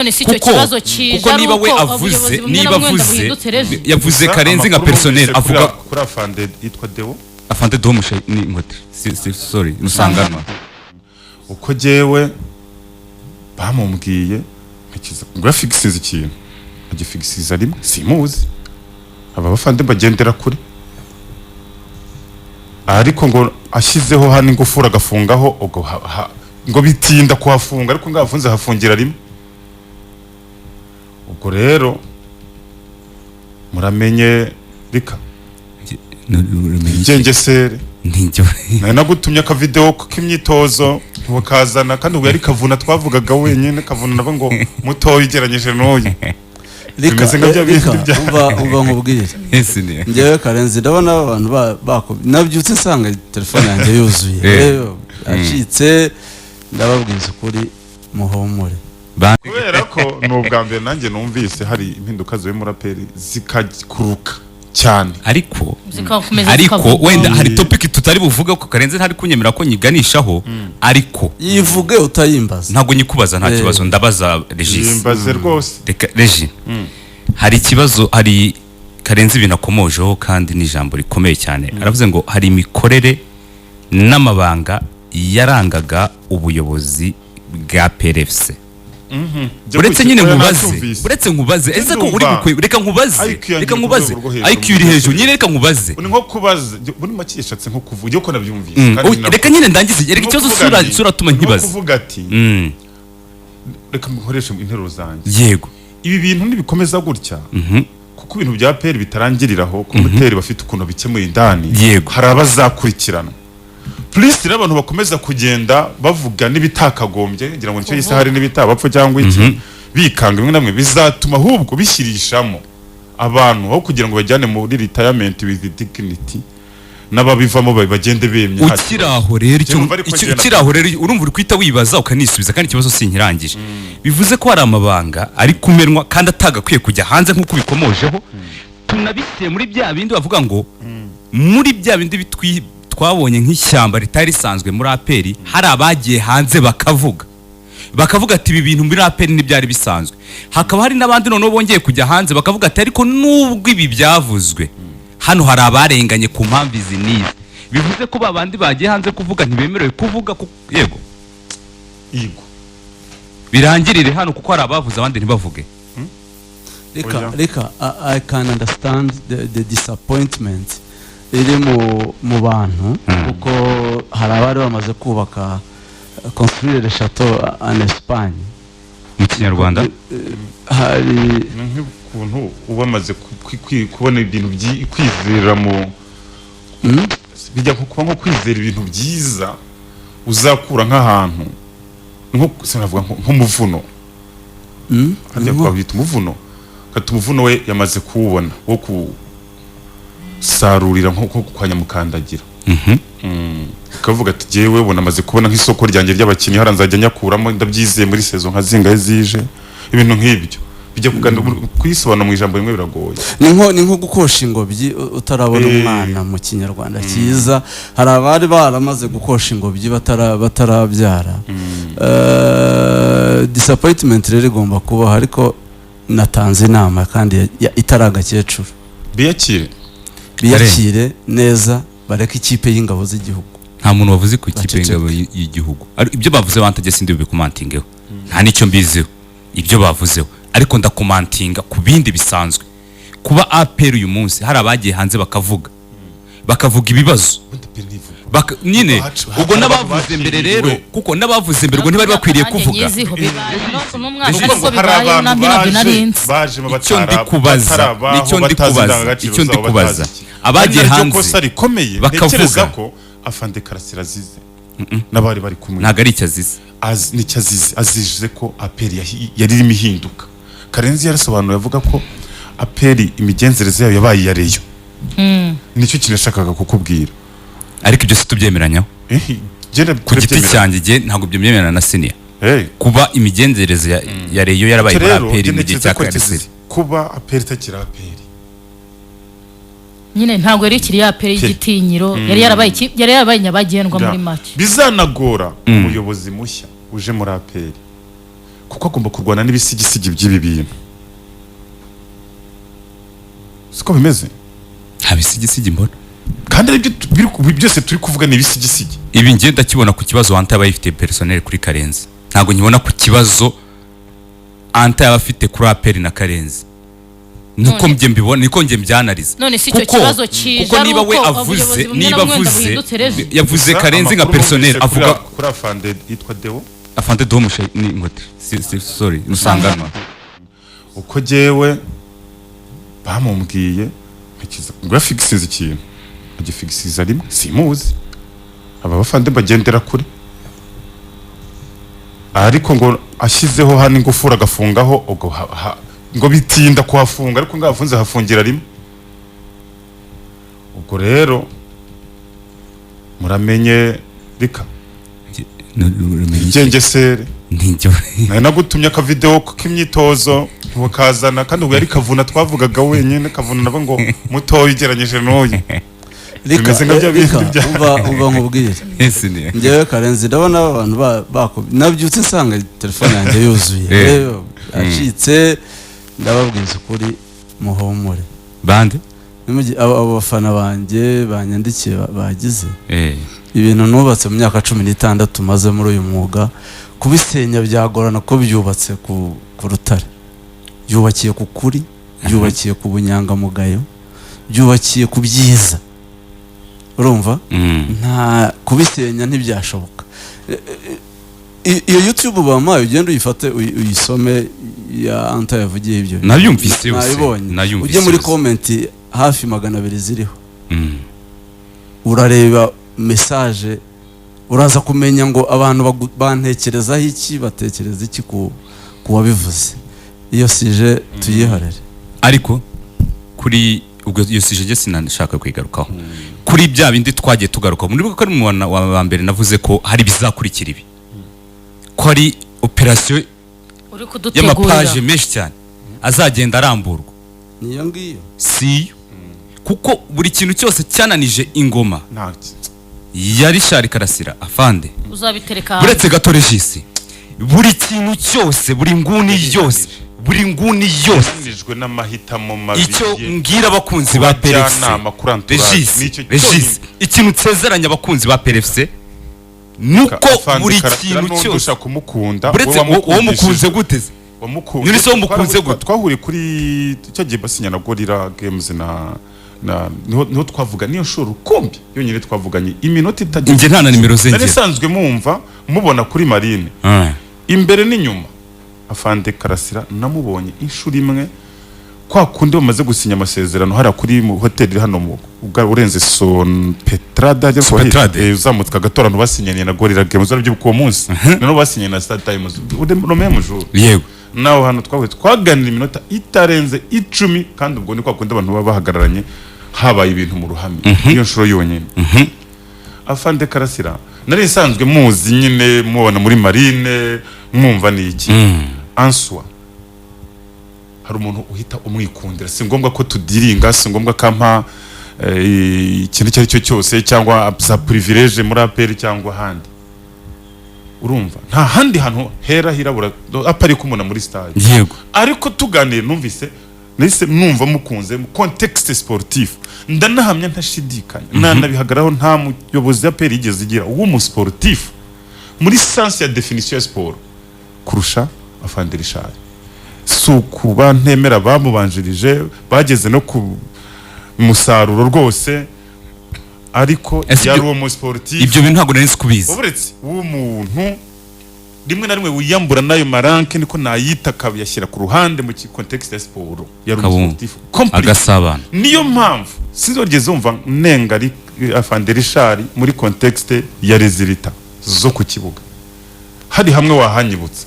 None si icyo Kuko kibazo kije kuko ari niba we uko avuze, ubuyobozi bumwe niba na bumwe wenda avuze, buhindutse reje. Yavuze Gusa Karenzi nka amakuru personnel numvise avuga kuri afande yitwa Deo. Afande Domushe ni inkote sorry, Rusanganwa. Uko jyewe bamubwiye nkikiza ngo yafigisize ikintu, agifigisiza rimwe, simuzi, aba bafande bagendera kure, ariko ngo ashyizeho hano ingufuri agafungaho, ubwo ngo bitinda kuhafunga, ariko ngo hafunze hafungira rimwe. Ubwo rero muramenye rika igengesere. Nijyo. Nari nagutumye akavideo k'imyitozo ntiwakazana, kandi ubwo yari Kavuna twavugaga wenyine. Kavuna nabo ngo mutoya ugereranyije n'uyu. Rika, Bimeze nka bya rika, bindi umva nkubwire. Njyewe Karenzi, ndabona abantu nabyutse nsanga telefone yanjye yuzuye. Rero acitse, ndababwiza ukuri, muhumure. Kubera ko ni ubwa mbere nanjye numvise hari impinduka zivuye muri APR zikakuruka cyane. Ariko zikakomeza ariko zikavugwa. Wenda hari topic tutari buvuge ko Karenzi ntari kunyemera ko nyiganishaho, ariko yivuge utayimbaza. Ntabwo nyikubaza, nta kibazo, ndabaza Regis. Yimbaze rwose. Reka Regi, hari ikibazo, hari Karenzi ibintu akomojeho kandi ni ijambo rikomeye cyane. Aravuze ngo hari imikorere n'amabanga yarangaga ubuyobozi bwa PRFC. Uretse nyine nkubaze, uretse nkubaze, ese ko uri Ndumva. reka nkubaze. IQ yanjye Reka iri ku nkubaze. rwego rwo hejuru. IQ iri hejuru nyine, reka nkubaze. Ni nko kubaza muri make, yashatse nko kuvuga uko nabyumvise. Kandi Reka nyine ndangize, reka Ni nko ikibazo kuvuga sura suratuma ni nko nkibaza. kuvuga ati reka nkoreshe interuro zanjye. Yego. Ibi bintu nibikomeza gutya, kuko ibintu bya APR bitarangirira aho ku moteri, bafite ukuntu bikemuye indani. Hari abazakurikirana plus rero abantu bakomeza kugenda bavuga n'ibitakagombye, ngira ngo nicyo yise hari n'ibitabapfa cyangwa iki, bikanga bimwe na bimwe, bizatuma ahubwo bishyirishamo abantu aho kugira ngo bajyane muri retirement with dignity, n'ababivamo bagende bemye nta Ukiri kibazo. aho rero Njye numva ariko ngenda- ukiri aho rero, urumva uri kwita wibaza ukanisubiza, kandi ikibazo sinkirangije. Bivuze ko hari amabanga ari kumenwa kandi atagakwiye kujya hanze nk'uko ubikomojeho. Tunabishyire muri bya bindi bavuga ngo muri bya bindi twabonye nk'ishyamba ritari risanzwe muri APR, hari abagiye hanze bakavuga ati ibi bintu muri APR ntibyari bisanzwe. Hakaba hari n'abandi noneho bongeye kujya hanze bakavuga ati ariko nubwo ibi byavuzwe hano, hari abarenganye ku mpamvu izi n'izi. Bivuze ko ba bandi bagiye hanze kuvuga ntibemerewe kuvuga yego. Yego. Birangirire hano kuko hari abavuze abandi ntibavuge. Reka Oya. reka, I can understand the disappointment iri mu bantu, kuko hari abari bamaze kubaka, construire le château en Espagne. Mu Kinyarwanda? Hari Ni nk'ukuntu uba amaze kubona ibintu kwizera mu bijya nko kuba nko kwizera ibintu byiza uzakura nk'ahantu, nko sinavuga nk'umuvuno. Harya twawita umuvuno? Kati umuvuno we yamaze kuwubona wo kusarurira nko kwa Nyamukandagira. Kavuga ati jyewe ubona amaze kubona nk'isoko ryanjye ry'abakinnyi, hara nzajya nyakuramo, ndabyizeye muri saison nka zingahe zije, ibintu nk'ibyo bijya kugana kuyisobanura mu ijambo rimwe biragoye. Ni nko gukosha ingobyi utarabona umwana. Mu Kinyarwanda cyiza, hari abari baramaze gukosha ingobyi batarabyara. Disappointment rero igomba kubaho, ariko natanze inama kandi itari agakecuru. Biyakire. Biyakire neza, bareke ikipe y'ingabo z'igihugu. Nta muntu wavuze ku ikipe Baceceke. y'ingabo y'igihugu. Ibyo bavuze bantajya sindi bubikomantingeho, nta n'icyo mbiziho ibyo bavuzeho, ariko ndakomantinga ku bindi bisanzwe. Kuba APR uyu munsi hari abagiye hanze bakavuga ibibazo Ubundi pe ntivuga. Nyine ubwo hari n'abavuze mbere rero baciriwe. Kuko n'abavuze mbere ubwo ntibari bakwiriye Nanjye kuvuga. nyiziho bibaye n'umwaka, Ni ariko ukuvuga ngo hari bibaye abantu nabyo baje narinzi. bajemo Icyo ndi kubaza, batarabaho, nicyo ndi batazi kubaza, indangagaciro icyo ndi zabo, kubaza. batazi iki. Abagiye Ari naryo hanze kosa rikomeye bakavuga. ntekereza ko afande Karasira azize n'abari bari kumwe. Ntabwo ari icyo azize. Nicyo azize, azije ko APR yari irimo ihinduka. Karenzi yarasobanuye avuga ko APR imigenzereze yayo yabaye iya Rayon. Nicyo kintu yashakaga kukubwira. Ariko ibyo si tubyemeranyaho. Genda. Ku giti cyanjye jye ntabwo byemerana na senior, Hey. kuba imigenzereze ya Rayon yarabaye muri Rero APR njye mu gihe ntekereza cya ko Karasira. azize kuba APR itakiri APR. Nyine ntabwo yari ikiri ya APR y'igitinyiro, yari yarabaye nyabagendwa muri make. Bizanagora umuyobozi mushya uje muri APR. Kuko agomba kurwana n'ibisigisigi by'ibi bintu, siko bimeze? Nta bisigisigi mbona. Kandi aribyo byose turi kuvuga ni ibisigisigi. Ibi njye ndakibona ku kibazo Anta yaba yifite personnel kuri Karenzi, ntabwo nkibona ku kibazo Anta yaba afite kuri APR na Karenzi. Niko njye mbibona, niko njye mbyanariza. None si icyo kibazo kije Kuko ari niba we uko avuze, ubuyobozi bumwe niba na bumwe avuze, buhindutse reje? yavuze Gusa Karenzi nka amakuru personnel, numvise avuga kuri afande yitwa Deo. Afande Domushe ni ngote sorry, Rusanganwa. Uko jyewe bamumbwiye, ntekereza ngo yafigisize ikintu, agifigisiza rimwe, simuzi, aba bafande bagendera kure, ariko ngo ashyizeho hano ingufuri agafungaho, ubwo ngo bitinda kuhafunga, ariko ngo hafunze hafungira rimwe. Ubwo rero muramenye rika igengesere. Ntinjye. Nari nagutumye akavideo k'imyitozo ntiwakazana, kandi ubwo yari Kavuna twavugaga wenyine. Kavuna nabo ngo mutoya ugereranyije n'uyu. Rika, Bimeze nka bya bindi Rika, umva nkubwire. Ese ni Njyewe Karenzi ndabona abantu nabyutse nsanga telefone yanjye yuzuye. Acitse, ndababwiza ukuri, muhumure. Bande? Abo bafana banjye banyandikiye bagize ibintu nubatse mu myaka 16 maze muri uyu mwuga, kubisenya byagorana ko byubatse ku rutare, byubakiye ku kuri, byubakiye ku bunyangamugayo, byubakiye ku byiza, urumva? Nta kubisenya, ntibyashoboka. Iyo YouTube bampaye, ugende uyifate uyisome ya Anta yavugiye ibyo. Nayumvise yose. Nayibonye. Nayumvise Ujye muri yose. comment hafi 200 ziriho, urareba message, uraza kumenya ngo abantu bantekerezaho iki, batekereza iki ku wabivuze. Iyo sujet tuyihorere. Ariko kuri ubwo iyo sujet njye sinashaka kwigarukaho kuri bya bindi twagiye tugarukaho. Muri ko ari mu wa mbere navuze ko hari ibizakurikira ibi, ko hari operasiyo Uri kudutegurira. y'amapaje menshi cyane azagenda aramburwa. Niyo ngiyo. Siyo, kuko buri kintu cyose cyananije ingoma Nta ya Richard Karasira afande. Uzabitereka hanze. Buretse gato, Regis, buri kintu cyose, buri nguni yose, buri nguni yose. Yananijwe n'amahitamo mabi Icyo ye. mbwira abakunzi ba APR FC, Abajyanama kuri entourage, Regis, nicyo Regis, cyonyine. ikintu nsezeranya abakunzi ba APR FC nuko Afande buri Karasira kintu n'undi cyose ushaka kumukunda. Buretse, wowe wowe mukunze gute se? Wamukunze. None se wowe mukunze gute? Twahuriye kuri icyo gihe basinya na Gorilla Games na niho twavuga, niyo nshuro rukumbi yonyine twavuganye iminota itageze. Njye nta na nimero ze Nari ngira. nsanzwe mumva, mubona kuri Marine imbere n'inyuma. Afande Karasira namubonye inshuro imwe, kwa kundi bamaze gusinya amasezerano hariya kuri mu hoteli hano mu urenze Son Petrada ajya kuba Petrade. Uzamutse agatora, abantu basinyaniye na Gorilla Games, urabyibuka uwo munsi? Noneho basinye na Star Times Romeo Mujuru. Naho hano twahuye, twaganira iminota itarenze 10, kandi ubwo ni kwa kundi abantu baba bahagararanye, habaye ibintu mu ruhame. Iyo nshuro yonyine. Afande Karasira nari nsanzwe muzi nyine, mubona muri Marine, mwumva ni iki answa. Hari umuntu uhita umwikundira, si ngombwa ko tudiringa, si ngombwa ko ampa ikintu icyo ari cyo cyose cyangwa za privilege muri APR cyangwa ahandi, urumva? Nta handi hantu hera hirabura apari kumubona muri stade. Ariko tuganira, numvise, nahise numva mukunze mu contexte sportif. Ndanahamya ntashidikanya, nanabihagararaho, nta muyobozi ya APR yigeze igira w'umusportif muri sens ya définition ya siporo kurusha afande Richard. Si ukuba ntemera bamubanjirije, bageze no ku musaruro rwose, ariko Ese yari uwo musportif. Ibyo bintu ntabwo nari nzi kubizi. Uretse w'umuntu rimwe na rimwe wiyambura n'ayo maranke, niko nayita, akabiyashyira ku ruhande mu contexte ya siporo, yari Kabumbu. umusportif complete. Agasabana. Niyo mpamvu sinzogeze wumva nenga afande Richard muri contexte ya résultats zo ku kibuga. Hari hamwe wahanyibutsa.